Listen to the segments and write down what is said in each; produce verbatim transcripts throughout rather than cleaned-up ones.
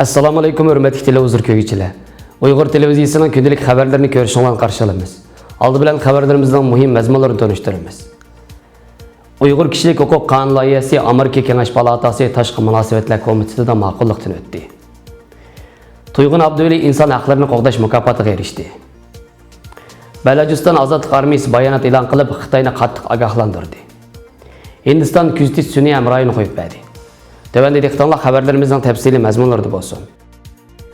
ئەسسالامۇ ئەلەيكۇم، ھۆرمەتلىك تېلېۋىزور كۆرگۈچىلەر. ئۇيغۇر تېلېۋىزىيىسىنىڭ كۈندىلىك خەۋەرلىرىنى كۆرۈشۈڭلارنى قارشى ئالىمىز. ئالدى بىلەن خەۋەرلىرىمىزنىڭ مۇھىم مەزمۇنلىرىنى تونۇشتۇرىمىز. ئۇيغۇر كىشىلىك ھوقۇق قانۇن لايىھەسى ئامېرىكا كېڭەش پالاتاسى تاشقى مۇناسىۋەتلەر كومىتېتىدا ماقۇللۇقتىن ئۆتتى. تۇيغۇن ئابدۇۋەلى ئىنسان ھەقلىرىنى قوغداش مۇكاپاتىغا ئېرىشتى. بەلۇچىستان ئازادلىق ئارمىيىسى بايانات ئېلان قىلىپ، خىتاينى قاتتىق ئاگاھلاندۇردى. ھىندىستان كۆزىتىش سۈنئىي ھەمراھىنى قويۇپ بەردى. تۆۋەندە دىققىتىڭلار خەۋەرلىرىمىزنىڭ تەپسىلىي مەزمۇنلىرىدا بولسۇن.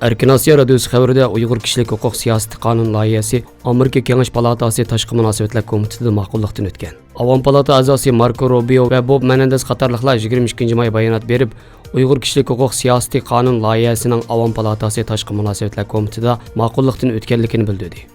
ئەركىن ئاسىيا رادىيوسى خەۋىرىدە ئۇيغۇر كىشىلىك ھوقۇق سىياسىتى قانۇن لايىھەسى ئامېرىكا كېڭەش پالاتاسى تاشقى مۇناسىۋەتلەر كومىتېتىدا ماقۇللۇقتىن ئۆتكەن. ئاۋام پالاتا ئەزاسى ماركو روبىيو ۋە بوب مېنېندېز قاتارلىقلار يىگىرمە ئىككىنچى ماي بايانات بېرىپ، ئۇيغۇر كىشىلىك ھوقۇق سىياسىتى قانۇن لايىھەسىنىڭ ئاۋام پالاتاسى تاشقى مۇناسىۋەتلەر كومىتېتىدا ماقۇللۇقتىن ئۆتكەنلىكىنى بىلدۈردى.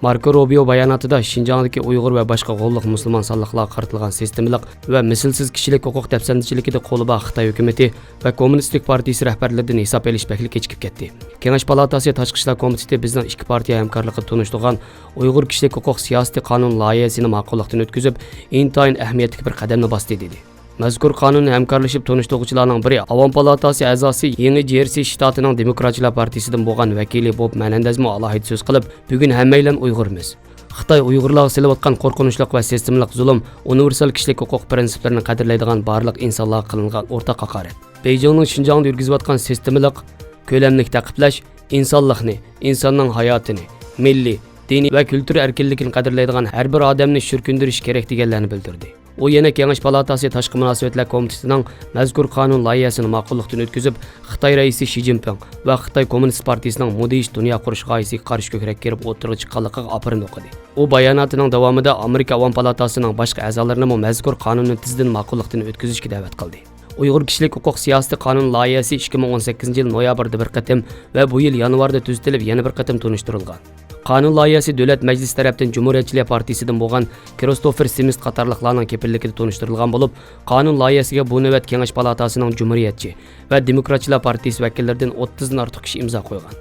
ماركو روبىيو باياناتىدا شىنجاڭدىكى ئۇيغۇر ۋە باشقا غوللۇق مۇسۇلمان سانلىقلارغا قارىتىلغان سىستېمىلىق ۋە مىسلىسىز كىشىلىك ھوقۇق دەپسەندىچىلىكىدە قولى بار خىتاي ھۆكۈمىتى ۋە كوممۇنىستىك پارتىيىسى رەھبەرلىرىدىن ھېساب ئېلىش بەكلا كېچىكىپ كەتتى. كېڭەش پالاتاسى تاشقى ئىشلار كومىتېتى بىزنىڭ ئىككى پارتىيە ھەمكارلىقىدا تونۇشتۇرغان ئۇيغۇر كىشىلىك ھوقۇق سىياسىتى قانۇن لايىھەسىنى ماقۇللۇقتىن ئۆتكۈزۈپ، ئىنتايىن ئەھمىيەتلىك بىر قەدەمنى باستى، دېدى. مەزكۇر قانۇننى ھەمكارلىشىپ تونۇشتۇرغۇچىلارنىڭ بىرى، ئاۋام پالاتاسى ئەزاسى، يېڭى جېرسى شتاتىنىڭ دېموكراتچىلار پارتىيىسىدىن بولغان ۋەكىلى بوب مېنېندېزمۇ ئالاھىدە سۆز قىلىپ، بۈگۈن ھەممەيلەن ئۇيغۇرمىز. خىتاي ئۇيغۇرلارغا سېلىۋاتقان قورقۇنچلۇق ۋە سىستېمىلىق زۇلۇم ئۇنىۋېرسال كىشىلىك ھوقۇق پىرىنسىپلىرىنى قەدىرلەيدىغان بارلىق ئىنسانلارغا قىلىنغان ئورتاق ھاقارەت. بېيجىڭنىڭ شىنجاڭدا يۈرگۈزۈۋاتقان سىستېمىلىق، كۆلەملىك تەقىبلەش ئىنسانلىقنى، ئىنساننىڭ ھاياتىنى، مىللىي، دىنىي ۋە كۈلتۈر ئەركىنلىكىنى قەدىرلەيدىغان ھەر بىر ئادەمنى شۈركۈندۈرۈشى كېرەك، دېگەنلەرنى بىلدۈردى. ئۇ يەنە كېڭەش پالاتاسى تاشقى مۇناسىۋەتلەر كومىتېتىنىڭ مەزكۇر قانۇن لايىھەسىنى ماقۇللۇقتىن ئۆتكۈزۈپ، خىتاي رەئىسى شى جىنپىڭ ۋە خىتاي كوممۇنىست پارتىيىسىنىڭ مۇدھىش دۇنيا قۇرۇش غايىسىگە قارشى كۆكرەك كېرىپ ئوتتۇرىغا چىققانلىقىغا ئاپىرىن ئوقۇدى. ئۇ باياناتىنىڭ داۋامىدا ئامېرىكا ئاۋام پالاتاسىنىڭ باشقا ئەزالىرىنىمۇ مەزكۇر قانۇننى تېزدىن ماقۇللۇقتىن ئۆتكۈزۈشكە دەۋەت قىلدى. ئۇيغۇر كىشىلىك ھوقۇق سىياسىتى قانۇن لايىھەسى ئىككى مىڭ ئون سەككىزىنچى يىل نويابىردا بىر قېتىم ۋە بۇ يىل يانۋاردا تۈزىتىلىپ، يەنە بىر قېتىم تونۇشتۇرۇلغان. قانۇن لايىھەسى دۆلەت مەجلىسى تەرەپتىن جۇمھۇرىيەتچىلەر پارتىيىسىدىن بولغان كىرىستوفېر سىمىس قاتارلىقلارنىڭ كېپىللىكىدە تونۇشتۇرۇلغان بولۇپ، قانۇن لايىھەسىگە بۇ نۆۋەت كېڭەش پالاتاسىنىڭ جۇمھۇرىيەتچى ۋە دېموكراتچىلار پارتىيىسى ۋەكىللىرىدىن ئوتتۇزدىن ئارتۇق كىشى ئىمزا قويغان.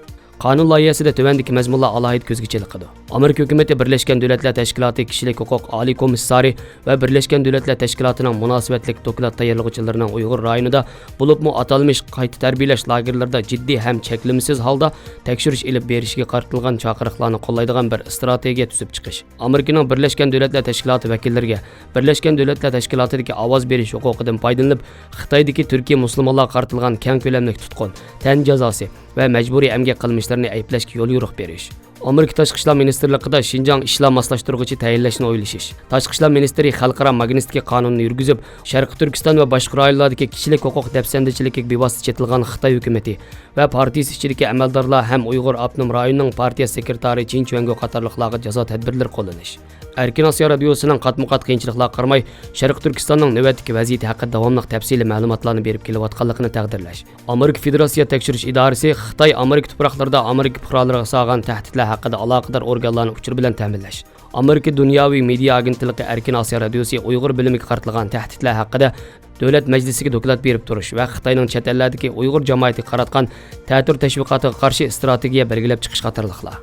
قانۇن لايىھەسىدە تۆۋەندىكى مەزمۇنلار ئالاھىدە كۆزگە چېلىقىدۇ. ئامېرىكا ھۆكۈمىتى بىرلەشكەن دۆلەتلەر تەشكىلاتى كىشىلىك ھوقۇق ئالىي كومىسسارى ۋە بىرلەشكەن دۆلەتلەر تەشكىلاتىنىڭ مۇناسىۋەتلىك دوكلات تەييارلىغۇچىلىرىنىڭ ئۇيغۇر رايونىدا، بولۇپمۇ ئاتالمىش قايتا تەربىيەلەش لاگېرلىرىدا جىددىي ھەم چەكلىمىسىز ھالدا تەكشۈرۈش ئېلىپ بېرىشىگە قارىتىلغان چاقىرىقلارنى قوللايدىغان بىر ئىستراتېگىيە تۈزۈپ چىقىش. ئامېرىكىنىڭ بىرلەشكەن دۆلەتلەر تەشكىلاتى ۋەكىللىرىگە بىرلەشكەن دۆلەتلەر تەشكىلاتىدىكى ئاۋاز بېرىش ھوقۇقىدىن پايدىلىنىپ، خىتايدىكى تۈركىي مۇسۇلمانلارغا قارىتىلغان كەڭ كۆلەملىك تۇتقۇن، تەن جازاسى ۋە مەجبۇرىي ئەمگەك قىلمىشلىرىنى ئەيىبلەشكە يول يورۇق بېرىش. ئامېرىكا تاشقى ئىشلار مىنىستىرلىقىدا شىنجاڭ ئىشلار ماسلاشتۇرغۇچى تەيىنلەشنى ئويلىشىش. تاشقى ئىشلار مىنىستىرى خەلقئارا ماگنىتسكىي قانۇنىنى يۈرگۈزۈپ، شەرقىي تۈركىستان ۋە باشقا رايونلاردىكى كىشىلىك ھوقۇق دەپسەندىچىلىكىگە بىۋاسىتە چېتىلغان خىتاي ھۆكۈمىتى ۋە پارتىيىسى ئىچىدىكى ئەمەلدارلار ھەم ئۇيغۇر ئاپتونوم رايونىنىڭ پارتىيە سېكرېتارى چىن چۈەنگو قاتارلىقلارغا جازا تەدبىرلىرى قوللىنىش. ئەركىن ئاسىيا رادىيوسىنىڭ قاتمۇقات قىيىنچىلىقلارغا قارىماي، شەرقىي تۈركىستاننىڭ نۆۋەتتىكى ۋەزىيىتى ھەققىدە داۋاملىق تەپسىلىي مەلۇماتلارنى بېرىپ كېلىۋاتقانلىقىنى تەقدىرلەش. ئامېرىكا فېدېراتسىيە تەكشۈرۈش ئىدارىسى خىتاي ئامېرىكا تۇپراقلىرىدا ئامېرىكا پۇقرالىرىغا سالغان تەھدىتلەر ھەققىدە ئالاقىدار ئورگانلارنى ئۇچۇر بىلەن تەمىنلەش. ئامېرىكا دۇنياۋى مېدىيا ئاگېنتلىقى ئەركىن ئاسىيا رادىيوسى ئۇيغۇر بىلىمىگە قارىتىلغان تەھدىتلەر ھەققىدە دۆلەت مەجلىسىگە دوكلات بېرىپ تۇرۇش ۋە خىتاينىڭ چەت ئەللەردىكى ئۇيغۇر جامائىتىگە قاراتقان تەتۈر تەشۋىقاتىغا قارشى ئىستراتېگىيە بەلگىلەپ چىقىش قاتارلىقلار.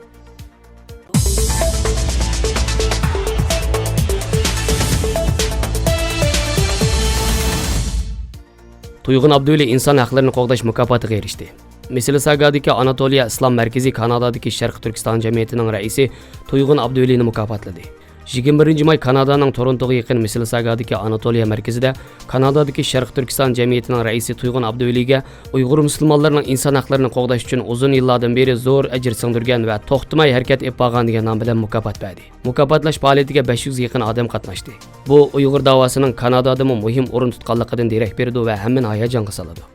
تۇيغۇن ئابدۇۋەلى ئىنسان ھەقلىرىنى قوغداش مۇكاپاتىغا ئېرىشتى. مىسسىساگادىكى ئاناتولىيە ئىسلام مەركىزى كانادادىكى شەرقىي تۈركىستان جەمئىيىتىنىڭ رەئىسى تۇيغۇن ئابدۇۋەلىنى مۇكاپاتلىدى. يىگىرمە بىرىنچى ماي كانادانىڭ تورونتوغا يېقىن مىسسىساگادىكى ئاناتولىيە مەركىزىدە كانادادىكى شەرقىي تۈركىستان جەمئىيىتىنىڭ رەئىسى تۇيغۇن ئابدۇۋەلىگە ئۇيغۇر مۇسۇلمانلىرىنىڭ ئىنسان ھەقلىرىنى قوغداش ئۈچۈن ئۇزۇن يىللاردىن بېرى زور ئەجىر سىڭدۈرگەن ۋە توختىماي ھەرىكەت ئېلىپ بارغان دېگەن نام بىلەن مۇكاپات بەردى. مۇكاپاتلاش پائالىيىتىگە بەش يۈزگە يېقىن ئادەم قاتناشتى. بۇ ئۇيغۇر داۋاسىنىڭ كانادادىمۇ مۇھىم ئورۇن تۇتقانلىقىدىن دېرەك بېرىدۇ ۋە ھەممىنى ھاياجانغا سالىدۇ.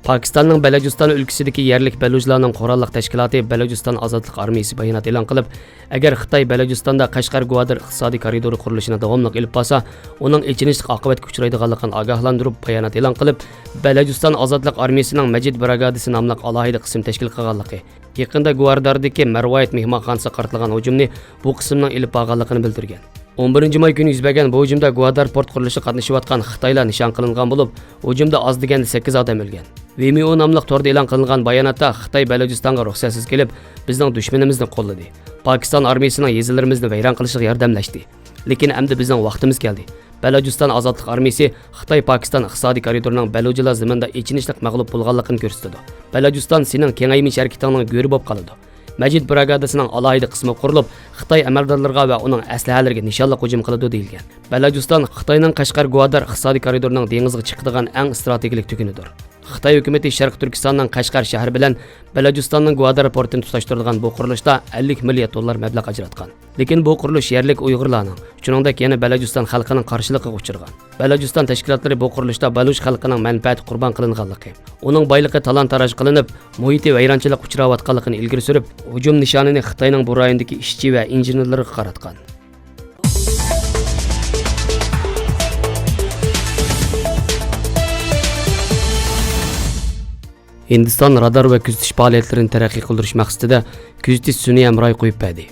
پاكىستاننىڭ بەلۇچىستان ئۆلكىسىدىكى يەرلىك بەلۇچلارنىڭ قوراللىق تەشكىلاتى بەلۇچىستان ئازادلىق ئارمىيىسى بايانات ئېلان قىلىپ، ئەگەر خىتاي بەلۇچىستاندا قەشقەر گوادىر ئىقتىسادىي كارىدورى قۇرۇلۇشىنى داۋاملىق ئېلىپ بارسا، ئۇنىڭ ئېچىنىشلىق ئاقىۋەتكە ئۇچرايدىغانلىقىنى ئاگاھلاندۇرۇپ، بايانات ئېلان قىلىپ، بەلۇچىستان ئازادلىق ئارمىيىسىنىڭ مەجىت براگادىسى ناملىق ئالاھىدە قىسىم تەشكىل قىلغانلىقى، يېقىندا گواداردىكى مەرۋايىت مېھمانخانىسىغا قارىتىلغان ھۇجۇمنى بۇ قىسىمنىڭ ئېلىپ بارغانلىقىنى بىلدۈرگەن. ئون بىرىنچى ماي كۈنى يۈز بەرگەن بۇ ھۇجۇمدا گۋادار پورت قۇرۇلۇشىغا قاتنىشىۋاتقان خىتايلار نىشان قىلىنغان بولۇپ، ھۇجۇمدا ئاز دېگەندە سەككىز ئادەم ئۆلگەن. ۋىمېئو ناملىق توردا ئېلان قىلىنغان باياناتتا خىتاي بەلۇچىستانغا رۇخسەتسىز كېلىپ، بىزنىڭ دۈشمىنىمىزنى قوللىدى. پاكىستان ئارمىيىسىنىڭ يېزىلىرىمىزنى ۋەيران قىلىشىغا ياردەملەشتى. لېكىن ئەمدى بىزنىڭ ۋاقتىمىز كەلدى. بەلۇچىستان ئازادلىق ئارمىيىسى خىتاي پاكىستان ئىقتىسادىي كارىدورىنىڭ بەلۇچىلار زېمىنىدا ئېچىنىشلىق مەغلۇپ بولغانلىقىنى كۆرسىتىدۇ. بەلۇچىستان سېنىڭ كېڭەيمىش ھەرىكىتىڭنىڭ گۆرى بولۇپ قالىدۇ. مەجىت بىراگادىسىنىڭ ئالاھىدە قىسمى قۇرۇلۇپ، خىتاي ئەمەلدارلىرىغا ۋە ئۇنىڭ ئەسلىھەلىرىگە نىشانلىق ھۇجۇم قىلىدۇ دېيىلگەن. بەلۇچىستان خىتاينىڭ قەشقەر گۋادار ئىقتىسادىي كارىدورىنىڭ دېڭىزغا چىقىدىغان ئەڭ ئىستراتېگىيەلىك تۈگۈنىدۇر. خىتاي ھۆكۈمىتى شەرقىي تۈركىستاننىڭ قەشقەر شەھىرى بىلەن بەلۇچىستاننىڭ گۋادار پورتىنى تۇتاشتۇرىدىغان بۇ قۇرۇلۇشتا ئەللىك مىليارد دوللار مەبلەغ ئاجراتقان. لېكىن بۇ قۇرۇلۇش يەرلىك ئۇيغۇرلارنىڭ، شۇنىڭدەك يەنە بەلۇچىستان خەلقىنىڭ قارشىلىقىغا ئۇچرىغان. بەلۇچىستان تەشكىلاتلىرى بۇ قۇرۇلۇشتا بەلۇچ خەلقىنىڭ مەنپەئەتى قۇربان قىلىنغانلىقى، ئۇنىڭ بايلىقى تالان-تاراج قىلىنىپ، مۇھىتى ۋەيرانچىلىققا ئۇچراۋاتقانلىقىنى ئىلگىرى سۈرۈپ، ھۇجۇم نىشانىنى خىتاينىڭ بۇ رايوندىكى ئىشچى ۋە ئىنژېنېرلىرىغا قاراتقان. ھىندىستان رادار ۋە كۆزىتىش پائالىيەتلىرىنى تەرەققىي قىلدۇرۇش مەقسىتىدە كۆزىتىش سۈنئىي ھەمراھى قويۇپ بەردى.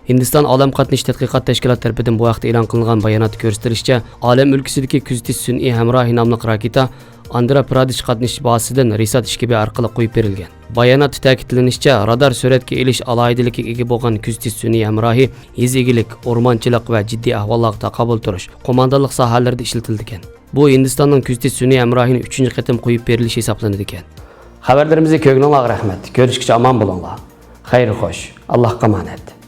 ھىندىستان ئالەم قاتنىشى تەتقىقات تەشكىلاتى تەرىپىدىن بۇ ھەقتە ئېلان قىلىنغان باياناتتا كۆرسىتىلىشىچە، ئالەم ئۈلكىسىدىكى كۆزىتىش سۈنئىي ھەمراھى ناملىق راكېتا ئاندھرا پرادېش قاتنىشىش بازىسىدىن رىسات ئىككى بى ئارقىلىق قويۇپ بېرىلگەن. باياناتتا تەكىتلىنىشىچە، رادار سۈرەتكە ئېلىش ئالاھىدىلىكىگە ئىگە بولغان كۆزىتىش سۈنئىي ھەمراھى يېزا ئىگىلىك، ئورمانچىلىق ۋە جىددىي ئەھۋاللارغا تاقابىل تۇرۇش، قوماندانلىق ساھەلىرىدە ئىشلىتىلىدىكەن. بۇ ھىندىستاننىڭ كۆزىتىش سۈنئىي ھەمراھىنى ئۈچىنچى قېتىم قويۇپ بېرىلىشى ھېسابلىنىدىكەن. خەۋەرلىرىمىزنى كۆرگىنىڭلارغا رەھمەت. كۆرۈشكىچە ئامان بولۇڭلار. خەير خوش. ئاللاھقا ئامانەت.